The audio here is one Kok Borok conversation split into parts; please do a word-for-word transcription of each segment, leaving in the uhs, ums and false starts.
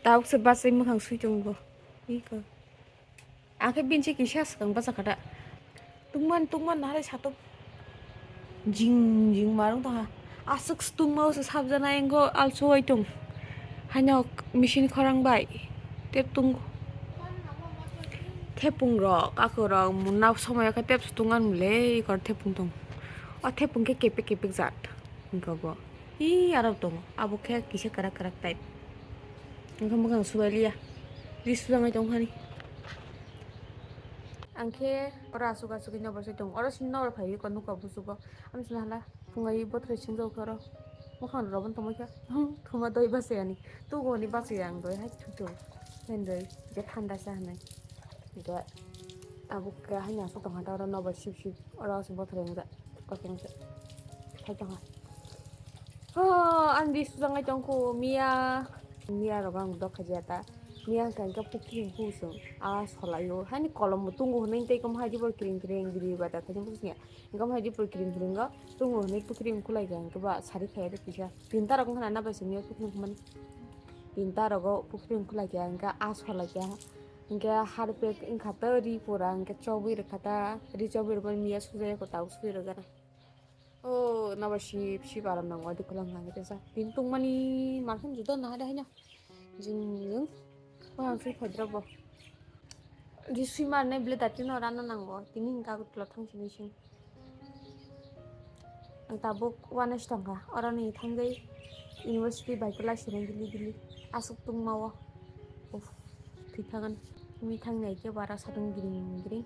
Tabuk se bachai mwkhang sui tongo. Iko. Ang khe bini se kisa swkang bachakha da. Tungman tungman nahare satok. Jing jing marwng tongha. Aswk tungma o se sabjana engko alsu oi tong. Haino machine khorang bai. Tep tung. Thepung rok, ako rok, muna somoi khe tep se tungan mole, ikor thepung tong. O thepung khe kepek kepek jat. Engko bo. Hi aro tongo. Abo khe kisa kwrak kwrak type. Engkhe mwkhang subai liya. Ri sulangai tong hani. Ang khe oro asuk asuk khe nobar sai tong. Oro sini nobar phai ko nuka busugo. Am sini hala phungai bothre singjao khe oro. Mwkhang rok tongma khe. Thuma doi bachai ani. Tugo ni bachai ang doi hai thuto. Hendoi je thanda sa hanai. Ga abo khe haino asuk tongkha ta oro nobar sip sip. Oro asuk bothre wngja. Kothong se. Hai tongkha. Oh, ang di sujangai tongkhu miya. Miya rok ang dok khajiya ta. Miya wngkha hwnkhe pukri hwnkhe usung. A solaio. Hani kolom bo tungo hwnwi tei kom hai di bor kiring kiring giri bata khaijak bwsnya. Hwnkhe hai di bor kiring kiring go tungo hwnwi pukri hwnkhe lai kha hwnkhe ba sari khaiya de kisa. Tinta rok wngkha na bai simi pukri hwnkhe mani. Tinta rogo pukri hwnkhe lai kha hwnkhe a solaikha. Hwnkhe harpek wngkha ta ri pura hwnkhe chobwi rwkha ta. Ri chobwi rwkha miya sujaya ko tau sui rwkha na. Oh, nobar sip sip aram nango, adi kulang nango, tesa. Tin tungmani, markham juda nahade haino. Jing, jing. Wah, sui phodra bo. Di sui marne bile dati no rana nango. Tini hingka gutlo thang sini sing. Ang tabuk wana sitongkha. Oro ni thangjai university bai kwlai sini gili gili. Asuk tungma o. Uff. Thwi thangan, thwi thangnai khe bara satung giring giring.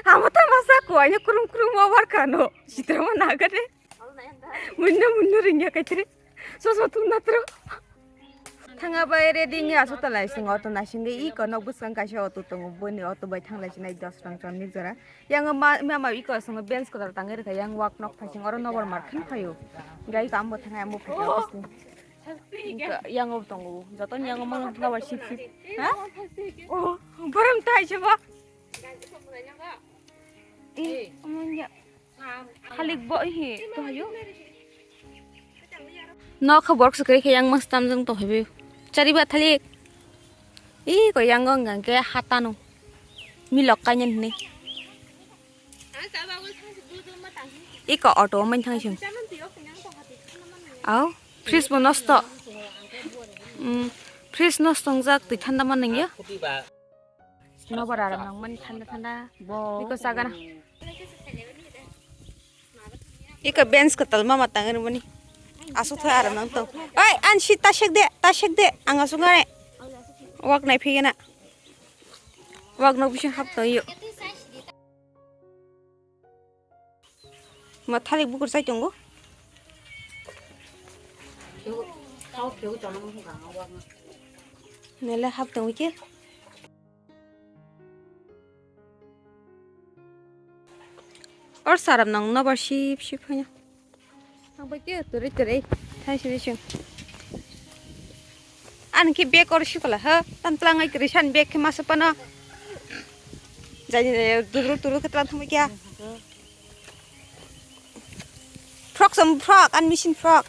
Amo ta masa ko aina kurum kurum over kano. Sitra ma nagare. Munno munno ringya kaitre. So so tum natro. Thanga bai ready ngi aso talai sing auto nasing de iko nok bwskang kaisa auto tongo boni auto bai thanglai sinai dos rang chon nik jora. Yang ma ma iko song bench ko tangir kha yang wak nok thasing oro nobar mar khan phayo. Gai kam bo thangai ambo phayo. Yang ob tongo. Joton yang mo nobar sip sip. Ha? Oh, borom tai se ba. Eh, amanya. Khalik bo hi to hayo. No kha borok se kre khe yang mas tam jang to habi. Chari ba thalik. I ko yang gong gang ke hatano. Mi lok kainyan hne. I ko auto man thang sing. Au, fridge bo nosto. Mm, fridge nosto jak twi thanda man nang ya. Nobar aram nang mani thanda thanda. Bo. Iko sagana. Iko bench ko tal mama tang mani. Asu thoi aram nang to. Oi, an si ta sek de, ta sek de. Ang asu ngare. Wak nai phigena. Wak nok bising hap to iyo. Ma thalik bukur sai tongo. Nele hap tongo ke. Or saram nang nobar sip sip hanya. Ang bai ke turi turi thai sini sing. Ani ke bag or sikola ha. Tam tlang ai krisan bag ke masa pana. Jadi dudru turu ke tlang thumui kya. Frok sam frok, an machine frok.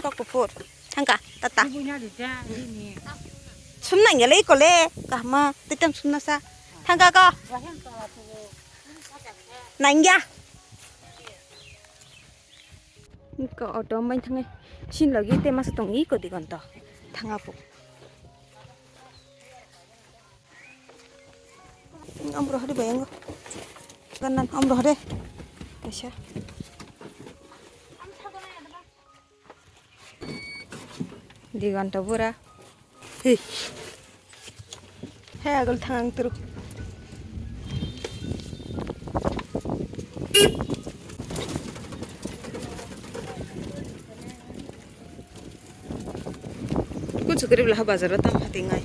Frok kuphur. Thangka, tata. Sumna ngelai kole, kahma, tetem sumna sa. Thangka ko. Nangya. Ko auto mai thangai. Sin lagi te masa tong i ko digon to. Thanga pu. Amro hari bayang. Kanan amro hari. Kaisa. Di ghonta pura. Hi. Hai agol thang ang turuk. Kuchu kiri bela bazar tam phatingai.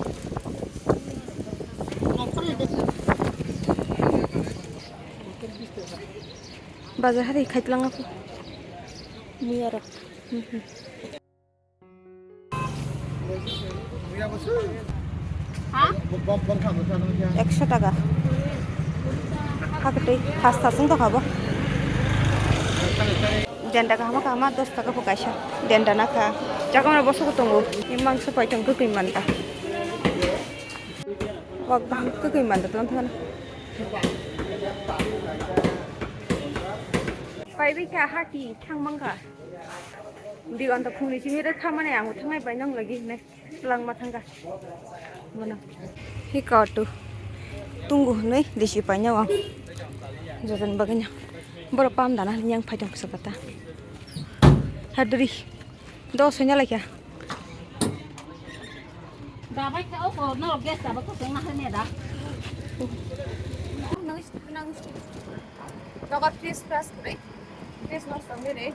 Bazar hari khaitlang aku. Muyaro. Ekso taka. Hakatwi hasta sung tokha bo. Denda kahama kahama dos taka bo kaisa. Denda nakha. Jaga mana boso ko tongo. Mangso paitong kwkwi manta. Wak baham kwkwi manta tong thana. Paibai kha hati thang mangkha. Digon to phungni simi rwkha mani ang thangnai bai nang lagi hinwi twlangma thangkha. Bono. Hi kaotu. Tungu hinwi lisi paina o ang. Jojon bagwino. Borok pam dana hinwi yang phai tong kisa kata. Hadri. Do soina laikha. Dabai kha o ko no gas dabai ko tong na hane da. Nogo fresh fresh kwrwi. Fresh mas tongwi rwi.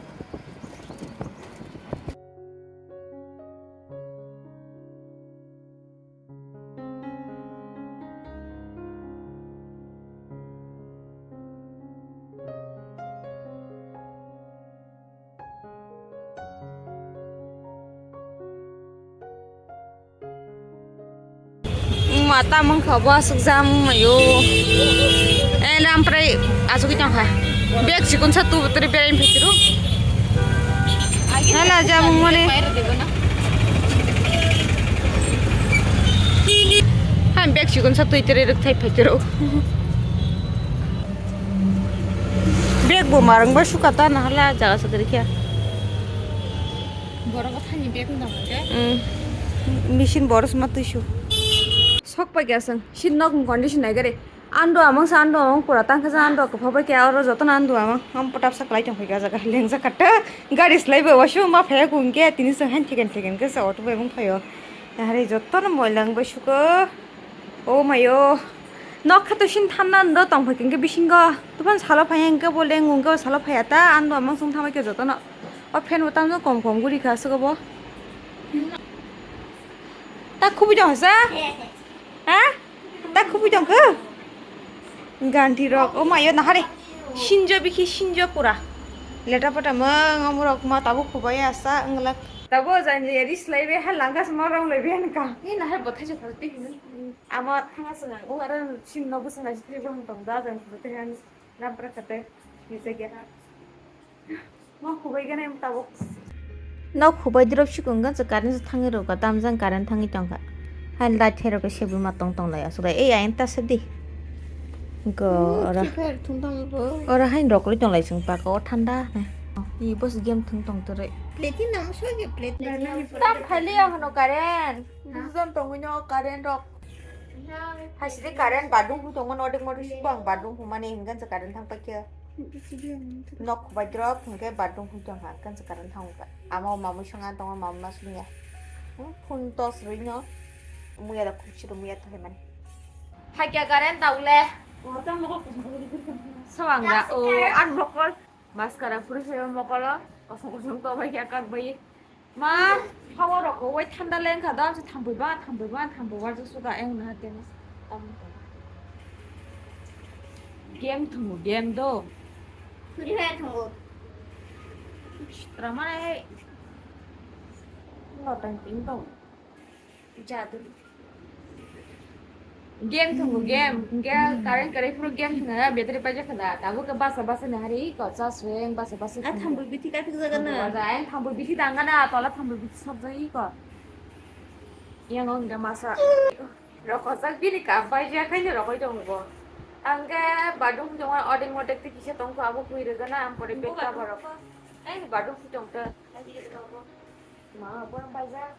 Mata mangkha bo aswk jam mayo. Eh, lamprai aswk tong kha. Bag chikon sa tu butri berai phaichiru. Hala jam mane. Han bag chikon sa tu itri ruk thai phaichiru. Bag bo marang ba sukata na hala jaga sa diri kya. Borok thani bag no dong de. Mm. Machine boros ma tuisu. Sok pa kya sang. Shin nok condition nai gare. Ando amang sa ando amang pura tang kha sa ando ko phabai kya oro joto na ando amang. Am potap sa klai tong phai kya jaga leng ja khatta. Gari slai ba wasu ma phaya kung kya tini sa han thikan thikan kya sa auto bai mung phayo. Hari joto na moilang bai suko. O mayo. Nok kha to shin thanna ando tong phai kya bisingo. Tupan salo phai kya bo leng ung kya salo phaya ta ando amang sung thamai kya joto na. O fan bo tamjak kom kom guri kha aswk obo. Ta khubui tong sa? Ha? Ta khubui tong kha? Ganti rok, o mayo nahari. Sinjo bikhi sinjo pura. Leta pata mung omorok ma tabuk khubai asa wnglak. Tabo jani ris laibe ha langkas ma rong laibe nka. Ni nahar bothai se thar ti hin. Ama thanga swnang o ara sin no bwswng na jitri bo tong da jang thar ti han. Rampra kate, nise kya. Nok hubai gana em tabuk. Nok hubai drop si kung gansa current sa thangi rok ka tamjang current thangi tong kha. Hain light therok ke sebu ma tong tong lai asuk lai. Ei ain ta sedi. Go ora. Ora hain rok loi tong lai sung pa ko thanda. Ni bos game thung tong tore. Plate ni nam so ge plate. Tam khali ang no current. Bujon tongwi no current rok. Haisidi current badung hu tongmani odik modik sibang badung humani hinkan se current thang paikhe. Nok bai drop hinke badung hu tong ha kan se current thang ka. Ama mamui songa tongo mamui ma sungya. Hmm, phone tos rwi no. Muya da khuk siro muya thai mani. Hakya current daule. Sawang da o an bokol. Maskara puri phaima mokolo kosong kosong tobai khe kak bai. Ma, hawa rok wai thanda leng kha da, thampui ba, thampui ba, thampui ba, suka eng na tene. Game thungo, game do. Free Fire thungo. Ramane hai. Lo tang ting tong. Jadu. Game thungo, game. Hingke current kwrwi phuru game thwngya, battery paijak kha da. Tabuk khe basa basa ni hari ko cha sweng basa basa. A thangbo bithi kaithok jaga na. Thangbo bithi danga na, tola thangbo bithi sop jai ko. Yang o hingke masa. Rokojak bini kam paijak haino rokoi tongo. Ang khe badung tongma odeng odek tei kisa tongkho abo pui rwgana ang pore bed cover rok. Ang badung si tongkha. Ma abo ang paijak.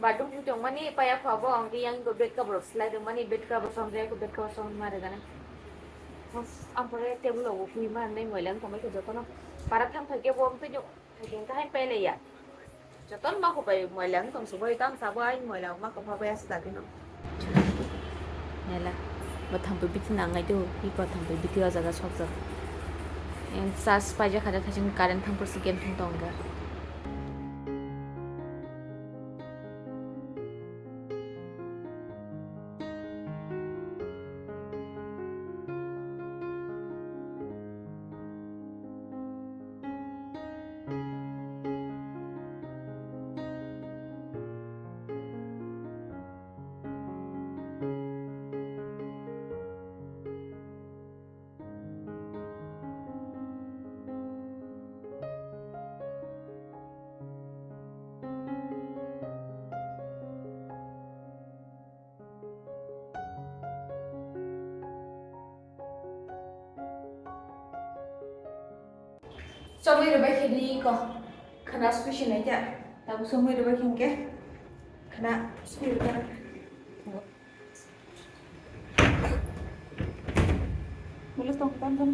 Badung si tongmani paya kho abo ang khe yang ko bed cover rok slai rwmani bed cover som jaya ko bed cover som ma rwgana. Ang pore table rok pui ma nai moilang tongmai khe jotono para thang thang khe bo ang tei Haikhe kaham pailaiya. Jotono ma khupai moila wng tong sugoi tang sabo ai moila ma kwpha bai aswk dagino. Nela, bo thampui biti nangai do, i bo thampui biti o jaga sokjak. Yang sas paijak kha, kha sing current thangpor si game thang tong ga. Chomui rwbai khe ni ko khna sui se nai khe. Tabuk chomui rwbai khe hwnkhe khna sui rwbai. Mules tong tam tam.